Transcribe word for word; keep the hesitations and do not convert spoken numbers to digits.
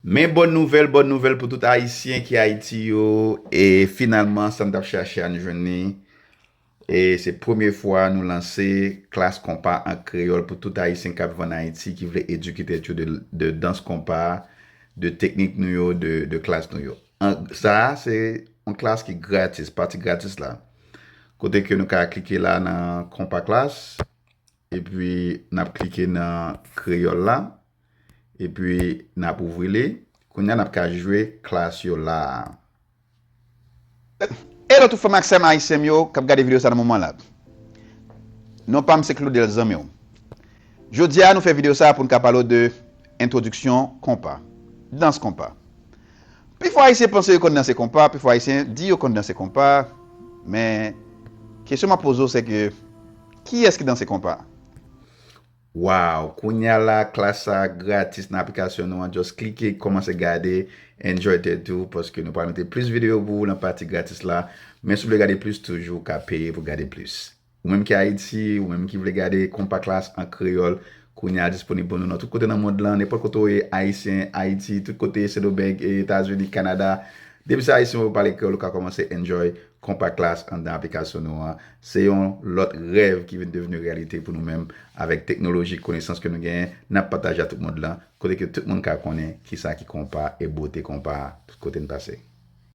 Men bòn nouvèl, bòn nouvèl pou tout Ayisyen ki Ayiti yo. E finalman, sa n t ap chache a, nou jwenn li. E se premye fwa nou lanse klas konpa an kreyòl pou tout Ayisyen k ap viv ann Ayiti, ki vle edike tèt yo de, de dans konpa, de teknik nou yo, de, de klas nou yo. An, sa a, se yon klas ki gratis, pati gratis la. Kote ke nou ka klike la nan konpa klas, epi n ap klike nan kreyòl la, epi n ap ouvri li. Kounye a n ap ka jwe klas yo la a. Hello tout frè m ak sè m ayisyen m yo k ap gade videyo sa nan moman la. Non pa m se Claudel zanmi w. Jodi a nou fè videyo sa pou n ka pale w de entwodiksyon konpa, dans konpa. Pifò ayisyen panse yo konn danse konpa, pifò ayisyen di yo konn danse konpa, men kesyon m ap poze w se ke kiyès ki danse konpa? Wow, kounye a la, klas sa a gratis nan aplikasyon nou an. Just klike, kòmanse gade, enjoy tèt ou, paske nou pral mete plis videyo pou ou nan pati gratis la. Men si w vle gade plis, toujou w ka peye pou gade plis. Ou menm ki Ayiti, ou menm ki vle gade konpa klas an kreyòl, kounye a disponib pou nou nan tout kote nan mond lan, nenpòt kote w ye, Ayisyen, Ayiti, tout kote, Sendomeng, Etazini, Kanada. Depi se Ayisyen w pale kreyòl, ou ka kòmanse enjoy konpa klas anndan aplikasyon nou an. Se yon lòt rèv ki vin devni reyalite pou nou menm avèk teknoloji, konesans ke nou genyen, n ap pataje a tout mond lan, kote ke tout moun ka konnen kisa ki konpa e bote konpa tout kote n pase.